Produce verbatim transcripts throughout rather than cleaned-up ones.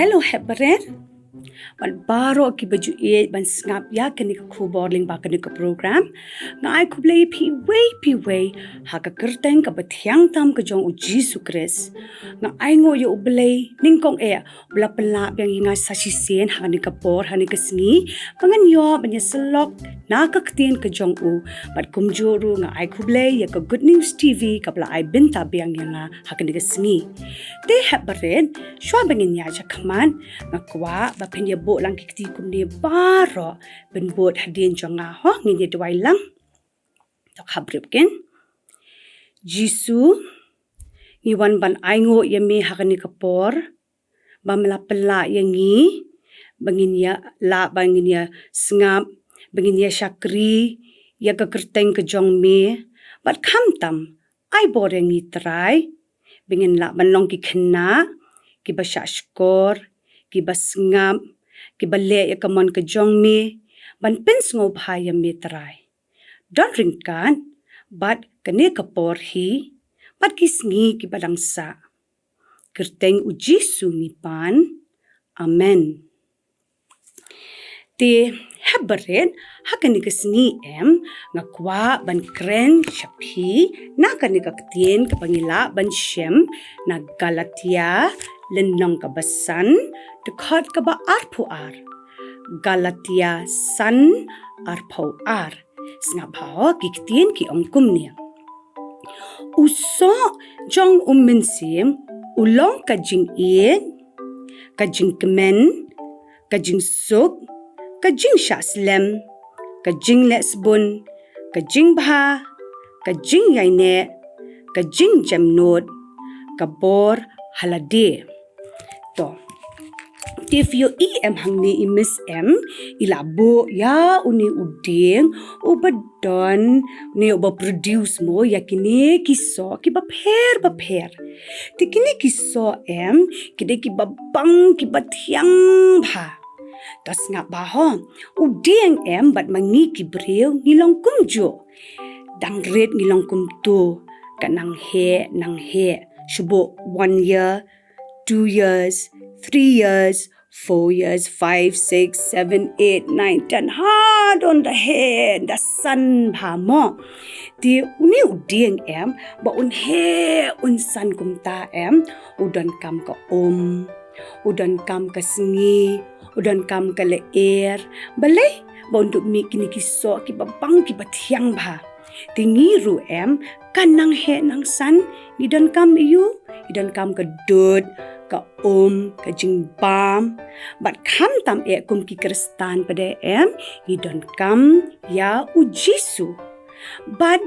Hello, hep barit. Bad baroh kiba ju ïeit ban sngap ïa kane ka khubor lyngba kane ka program. Nga ai khublei ïa phi iwei pa iwei ha ka kyrteng kaba thiang tam ka jong U Jisu Khrist. Nga ainguh ïa U Blei nyngkong eh ba u la pynlah biang ïa nga sa shisien ha kane ka por, ha kane ka sngi, ba ngan ïoh ban ïa syllok na ka ktien ka jong u. Bad kumjuh ruh nga ai khublei ïa ka Good News T V kaba la ai bynta biang ïa nga ha kane ka sngi. Te hep barit, shuwa ba ngin ïaid shakhmat, nga kwah ba phin ïa buh lang ki kti kumne baroh, pynbud hadien jong nga, ho, ngin ïa duwai lang. To khapbrip kin. Jisu, ngi wan ban ainguh ïa me ha kane ka por, ba me la pynlah ïa ngi, ba ngin ïa lah, ba ngin ïa sngap, ba ngin ïa shakri ïa ka kyrteng ka jong me. Bad khamtam, ai bor ïa ngi Trai, ba ngin lah ban long ki khynnah kiba shah shkor, kiba sngap, kiba leh ïa ka mon ka jong me, ban pynsngewbha ïa me Trai. Don ryngkat bad kane ka por hi bad ki sngi kiba dang sah. Kyrteng U Jisu ngi pan. Amen. Te hep barit, ha kane ka sngi em, nga kwah ban kren sha phi na kane ka ktien kaba ngi lah ban shem na Galatia lynnong kaba san, dkhot kaba arphew ar. Galatia san, arphew ar. Sngap bha, ho, ki ktien ki ong kumne. U soh jong U Mynsiem u long ka jingïeit, ka jingkmen, ka jingsuk, ka jingshah slem, ka jingleh sbun, ka jingbha, ka jingïaineh, ka jingjemnud, ka bor ha lade. To. Te phi ïohi em hangne i Miss em, i la buh ïa une u dieng uba don, ne uba produce mo ïa kine ki soh kiba pher bapher. Te kine ki soh em, ki dei kiba bang kiba thiang bha. To sngap bha, ho. U dieng em bad ma ngi ki briew ngi long kumjuh. Dang rit ngi long kumto. Ka nang heh, nang heh. Shu buh one year, two years, three years, four years, five, six, seven, eight, nine, ten. Hadon da heh, da san bha mo. Te une u dieng em, ba un heh un san kumta em, u donkam ka um, u donkam ka sngi, u donkam ka lyer. Balei? Ba un dup mih kine ki soh kiba bang kiba thiang bha. Te ngi ruh em, ka nang heh nang san, ngi donkam aiu, ngi donkam ka dud, ka um, ka jingbam. Bad khamtam eh kum ki Khristan pat em, ngi donkam ïa U Jisu. Bad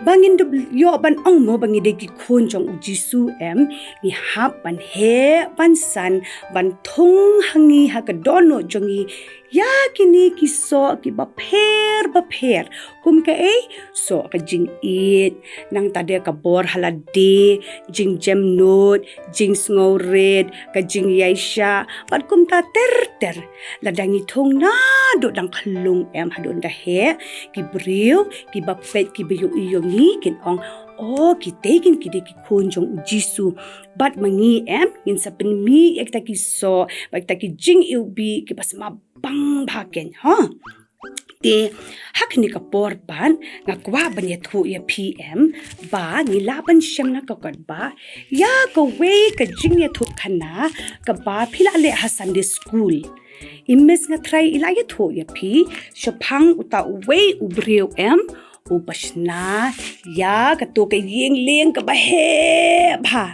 ba ngin dup ïoh ban ong mo ba ngi dei ki khun jong U Jisu em, ngi hap ban heh ban san, ban thung ha ngi ha ka dohnud jong ngi ïa kine ki soh kiba pher bapher. Kum kaei? Soh ka jingïeit, nangta de ka bor ha lade, jingjemnud, jingsngewrit, ka jingïaishah, bad kumta ter ter. Lada ngi thung naduh dang khlung em hadon da heh, ki briew kiba peit kiba ïohi ïa ngi kin ong, o, kitei kin ki dei ki khun jong U Jisu. Bad ma ngi em, ngin sa pynmih ïa kita ki soh bad kita ki jingiwbih kiba sma bang bha ken, ho. Te ha kane ka por pat nga kwah ban ïathuh ïa phi em, ba ngi lah ban shem na ka kot ba ïa kawei ka jingïathuhkhana kaba phi la leh ha Sunday school. I Miss Ngathrai i la ïathuh ïa phi shaphang uta uwei u briew em, uba shna ïa kato ka ïing lieng kaba heh bha.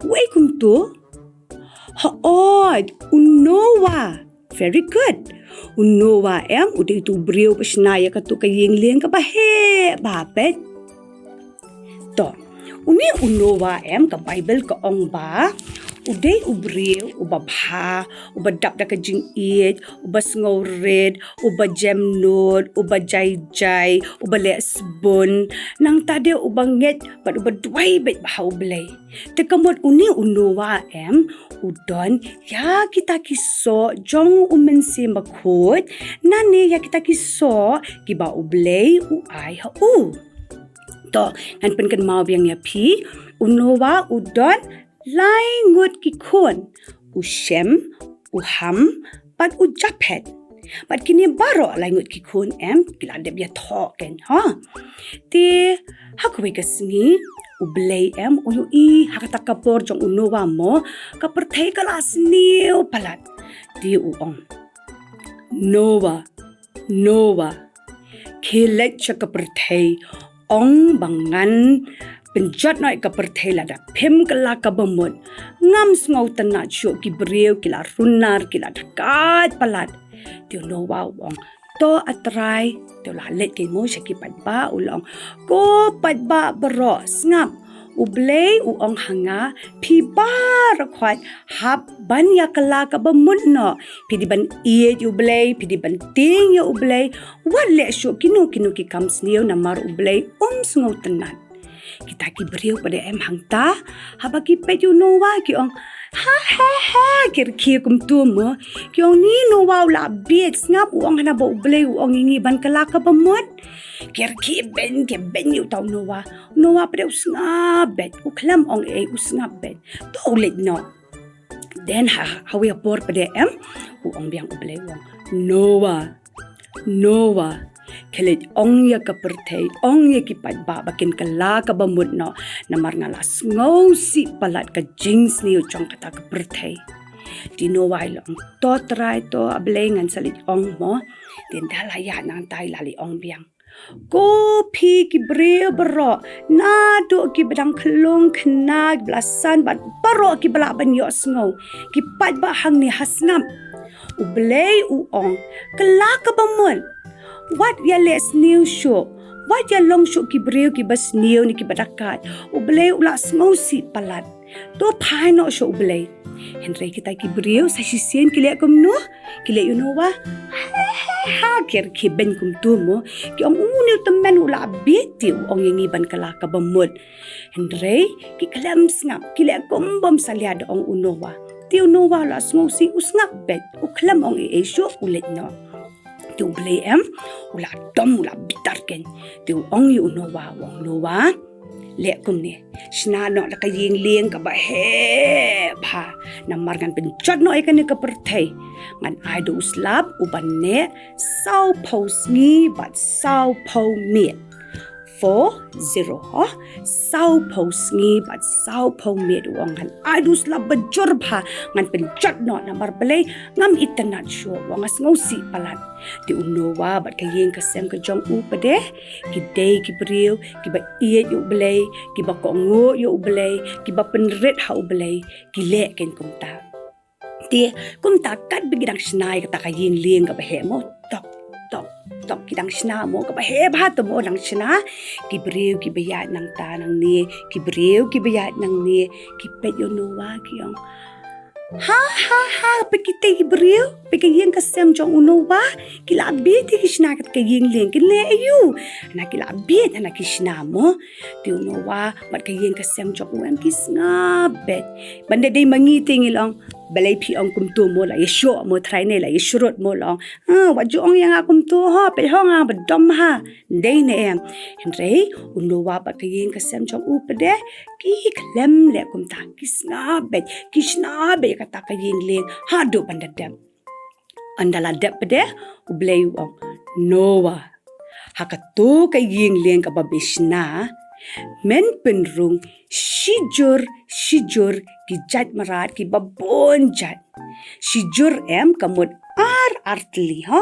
Uei kumto? Hooid, u Noah. Very good. U Noah em, u dei uto u briew ba shna ïa kato ka ïing lieng kaba heh bha, peit. To, une u Noah em, ka Baibl ka ong ba u dei u briew uba bha, uba dap da ka jingïeit, uba sngewrit, uba jemnud, uba jai jai, uba leh sbun, nangta de uba ngeit bad uba duwai beit bha ha U Blei. Te ka mut une u Noah em, u don ïa kita ki soh jong U Mynsiem Bakhuid, nangne ïa kita ki soh kiba U Blei u ai ha u. To, ngan pynkynmaw biang ïa phi, u Noah u don lai ngut ki khun. u Shem, u Ham, bad u Japhet. Bad kine baroh lai ngut ki khun em, ki la dep ïathoh kein, ha. Te, ha kawei ka sngi, U Blei em, u ïohi, ha kata ka por jong u Noah mo, ka pyrthei ka la sniew palat. Te u ong, Noah, Noah, khie leit sha ka pyrthei, ong ba ngan pynjot noh ïa ka pyrthei lada phim kylla kaba mut. Ngam sngewtynnat shuh, ki briew ki la runar, ki la dakaid palat. Te u Noah u ong, to A Trai, te u la leit kein mo sha ki paidbah u la ong, ko paidbah baroh sngap. U Blei u ong ha nga, phi baroh khoit hap ban ïa kylla kaba mut noh. Phi dei ban ïeit ïa U Blei, phi dei ban tieng ïa U Blei. Wat leh shuh kino kino ki kam sniew namar U Blei um sngewtynnat. Kita ki briew pat em hangta, haba ki peit ïa u Noah ki ong, ha ha ha, ki rkhie kumto mo. Ki ong, ni Noah u la bieit, sngap u ong hana ba U Blei u ong ïa ngi ban kylla kaba mut. Ki rkhie beiñ, ki beiñ ïa uta u Noah. Noah pat u sngap beit, u khlem ong ei, u sngap beit. To u leit noh. Then ha, ha kawei ka por pat em, u ong biang U Blei u ong, Noah, Noah, khie leit ong ïa ka pyrthei, ong ïa ki paidbah ba kin kylla kaba mut noh, namar nga la sngewsih palat ka jingsniew jong kata ka pyrthei. Te u Noah u la ong, to Trai, to A Blei, ngan sa leit ong mo. Te ynda la ïaid nangta u la leit ong biang. Ko phi ki briew baroh, naduh kiba dang khyllung khynnah, kiba la san bad baroh kiba lah ban ïohsngew, ki paidbah hangne ha sngap. U Blei u ong, kylla kaba mut. Wat ïaleh sniew shuh. Wat ïalong shuh ki briew kiba sniew ne kiba dakaid. U Blei u la sngewsih palat. To phai noh sha U Blei. Hynrei kita ki briew sa shisien ki leh kumno? Ki leh ïa u Noah, ha ha ha, ki rkhie beiñ kumto mo. Ki ong, u, une u tymmen u la bieit, te u ong ïa ngi ban kylla kaba mut. Hynrei ki khlem sngap, ki leh kum bym salia da ong u Noah. Te u Noah u la sngewsih, u sngap beit, u khlem ong ei ei shuh, u leit noh. Te U Blei em, u la dom, u la bitar kein. Te u ong ïa u Noah, u ong, Noah, leh kumne, shna noh da ka ïing lieng kaba heh bha. Namar ngan pynjot noh ïa kane ka pyrthei. Ngan ai da u slap uban neh sawphew sngi bad sawphew miet. Four zero, ho? Sawphew sngi bad sawphew miet, u ong, ngan ai da u slap ba jur bha, ngan pynjot noh, namar balei, ngam itynnat shuh, u ong, nga sngewsih palat. Te u Noah bad ka ïing ka sem ka jong u pat, ki dei ki briew kiba ïeit ïa U Blei, kiba kohnguh ïa U Blei, kiba pynrit ha U Blei, ki leh kein kumta. Te kumta katba ki dang shna ïa kata ka ïing lieng kaba heh mo, tok tok tok, ki dang shna mo, kaba heh bha te mo dang shna. Ki briew kiba ïaid nangta nangne, ki briew kiba ïaid nangne, ki peit ïa u Noah ki ong, ha ha ha, peit kita ki briew, peit ka ïing ka sem jong u Noah, ki la bieit te ki shna kata ka ïing lieng, kin leh aïu? Hana ki la bieit, hana ki shna mo. Te u Noah bad ka ïing ka sem jong u em ki sngap beit. Ban da dei ma ngi te ngi la ong, balei phi ong kumto mo, la ïashoh mo, Trai ne, la ïashrut mo, la ong, ha, wat ju ong ïa nga kumto ho, peit ho, nga ba dom ha. Dei ne em? Hynrei u Noah bad ka ïing ka sem jong u pat, ki khlem leh kumta, ki sngap beit, ki shna beit ïa kata ka ïing lieng haduh ban da dep. Ynda la dep pat, U Blei u ong, Noah, ha kato ka ïing lieng kaba me shna, men pynrung shijur shijur ki jait mrad kiba bun jait. Shijur em ka mut ar ar tylli, ha?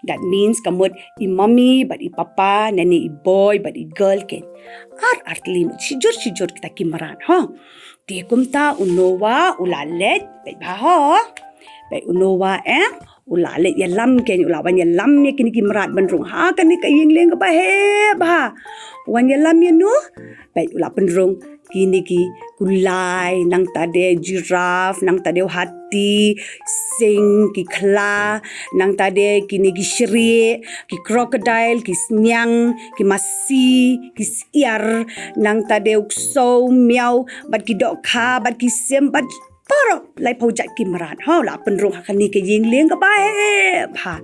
That means ka mut i mummy bad i papa, ne i boy bad i girl kein. Ar ar tylli mut shijur shijur kita ki mrad, ha? Te kumta u Noah u la leit, peit bha ho. Peit u Noah em, u la leit ïalam kein, u la wan ïalam ïa kine ki mrad ban rung ha kane ka ïing lieng kaba heh bha. Wan ïalam ïa no, peit u la pynrung kine ki kulai, nangta de giraffe, nangta de u hati, sing, ki khla, nangta de kine ki shrieh, ki crocodile, ki sniang, ki masi, ki syiar, nangta de u ksew, miaw, bad ki dohkha, bad ki sim, bad baroh laiphew jait ki mrad, ho, la pynrung ha kane ka ïing lieng kaba heh bha.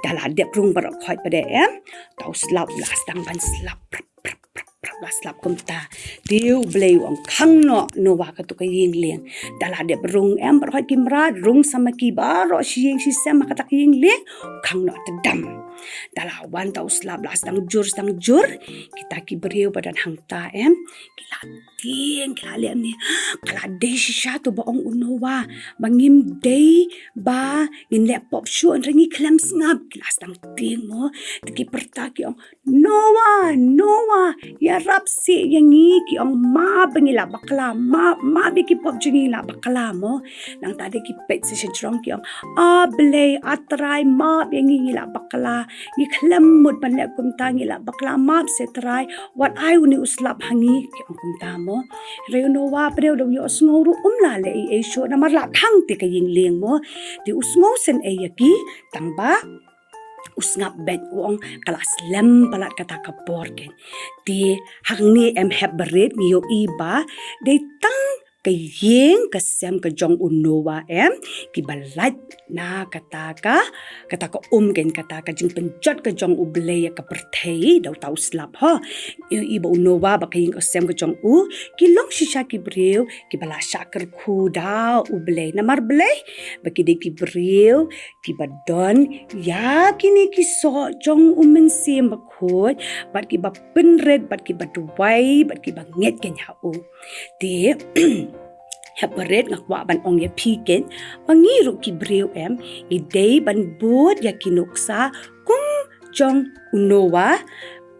Da la dep rung baroh khoit pat de, em, uta u slap u la sdang ban slap, prap, prap, prap, prap, la slap kumta. Te U Blei u ong, khang noh Noah ha katu ka ïing lieng. Da la dep rung, em, baroh khoit ki mrad, rung sa ma ki baroh shi ïing shi sem ha kata ka ïing lieng, khang noh, te dam. Da la wan uta u slap, la sdang jur, sdang jur. Kita ki briew ba don hangta, em, ki la tieng, ki la leh kumne, ka la dei shisha uto ba ong u Noah, ba ngim dei ba ngin leh pop shuh, hynrei ngi khlem sngap. Ki la sdang tieng mo, te ki pyrta ki ong, Noah, Noah, ïarap seh ïa ngi, ki ong, map ba ngi la bakla, map, map ïa ki pop jong ngi, la bakla mo. Nangta de ki peit sha shajrong, ki ong, A Blei, A Trai, map ïa ngi, ngi la bakla. Ngi khlem mut ban leh kumta, ngi la bakla, map seh Trai. Wat ai une u slap ha ngi, ki ong kumta mo. Hynrei u Noah pat de u ïohsngew ruh, um lah leh ei ei shuh, namar la khang te ka ïing lieng mo. Te u sngewsynei ïa ki, tang ba u sngap beit, u ong, ka la slem palat kata ka por keiñ. Te hangne, em, hep barit, ngi ïohi ba dei tang ka ïing ka sem ka jong u Noah, em, kiba lait na kata ka, kata ka um keiñ, kata ka jingpynjot ka jong U Blei ïa ka pyrthei da uta u slap, ho. Ïohi ba u Noah bad ka ïing ka sem ka jong u ki long shisha ki briew kiba la shah kyrkhu da U Blei. Namar balei? Ba ki dei ki briew kiba don ïa kine ki soh jong U Mynsiem Bakhuid, bad kiba pynrit, bad kiba duwai, bad kiba ngeit keiñ ha u. Te, hep barit, nga kwah ban ong ïa phi keiñ, ba ngi ruh ki briew, em, ngi dei ban bud ïa ki nuksa kum jong u Noah,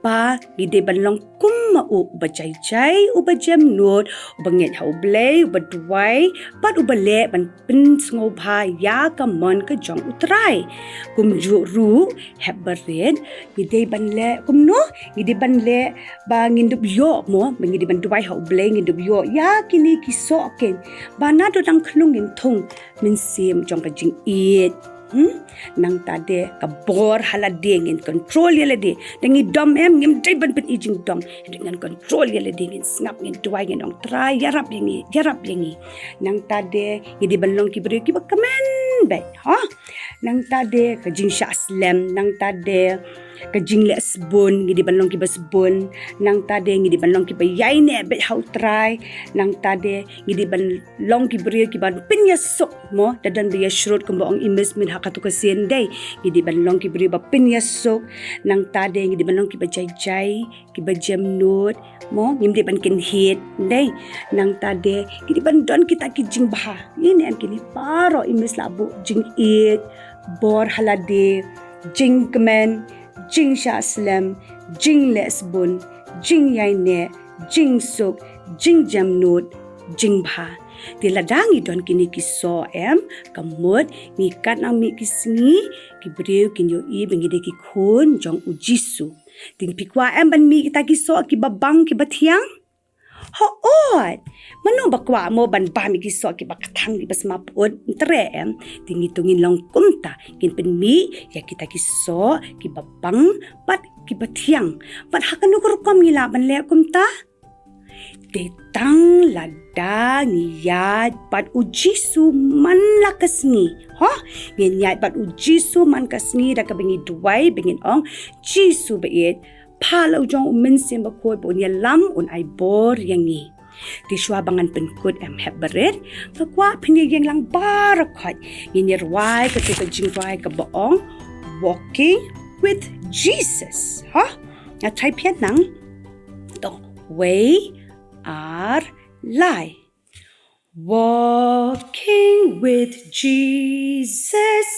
ba ngi dei ban long kum ma u, uba jai jai, uba jemnud, uba ngeit ha U Blei, uba duwai, bad uba leh ban pynsngewbha ïa ka mon ka jong U Trai. Kumjuh ruh, hep barit, ngi dei ban leh kumno, ngi dei ban leh ba ngin dup ïoh mo, ba ngi dei ban duwai ha U Blei ngin dup ïoh ïa kine ki soh keiñ. Ba naduh dang khlung ngin thung mynsiem jong ka jingïeit. Hmm? Nangta de ka bor ha lade ngin control ïa lade. Te ngi dom, em, ngim dei ban pyni jingdom. Ngin control ïa lade, ngin sngap, ngin duwai, ngin ong Trai, ïarap ïa ngi, ïarap ïa ngi. Nangta de ngi dei ban long ki briew kiba kmen beit, ha? Nangta de ka jingshah slem, nangta de ka jingleh sbun, ngi dei ban long kiba sbun, nangta de ngi dei ban long kiba ïaineh beit ha U Trai, nangta de ngi dei ban long ki briew kiba pynïasuk mo, da don ba ïashrut kumba ong i Miss Min ha katu ka sien, dei. Ngi dei ban long ki briew ba pynïasuk, nangta de ngi dei ban long kiba jai jai, kiba jemnud mo, ngim dei ban kynhied, dei. Nangta de ngi dei ban don kita ki jingbha. Ine em kine baroh i Miss la buh: jingïeit, bor ha lade, jingkmen, jingshah slem, jingleh sbun, jingïaineh, jingsuk, jingjemnud, jingbha. Te lada ngi don kine ki soh, em, ka mut ngi katnang mih ki sngi ki briew kin ïohi ba ngi dei ki khun jong U Jisu. Te phi kwah, em, ban mih kita ki soh kiba bang kiba thiang? Hooid. Mano ba kwah mo ban bam ïa ki soh kiba kthang, kiba sma pyut? Ym treh, em. Te ngi to ngin long kumta, ngin pynmih ïa kita ki soh kiba bang bad kiba thiang. Bad ha kano ka rukom ngi lah ban leh kumta? Dei tang lada ngi ïaid bad U Jisu man la ka sngi. Ho, ngin ïaid bad U Jisu man ka sngi da kaba ngi duwai ba ngin ong, Jisu ba ïeit, phah la u jong U Mynsiem Bakhuid ba un ïalam, un ai bor ïa ngi. Te shuwa ba ngan pynkut, em, hep barit, nga kwah phin ïeng lang baroh khoit, ngin ïa rwai katu ka jingrwai kaba ong Walking with Jesus. Ha? Nga try pynang. To, wei, ar, lai. Walking with Jesus,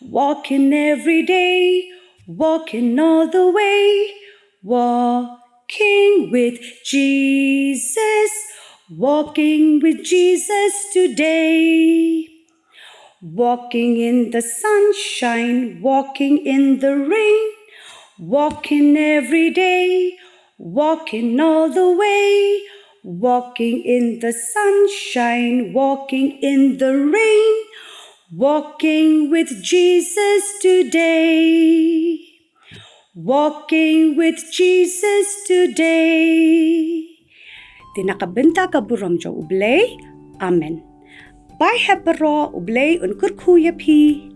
walking every day, walking all the way. Walking with Jesus, walking with Jesus today. Walking in the sunshine, walking in the rain, walking every day, walking all the way, walking in the sunshine, walking in the rain, walking with Jesus today. Walking with Jesus today. Te na ka bynta ka burom jong U Blei. Amen. Bye hep baroh, U Blei un kyrkhu ïa phi.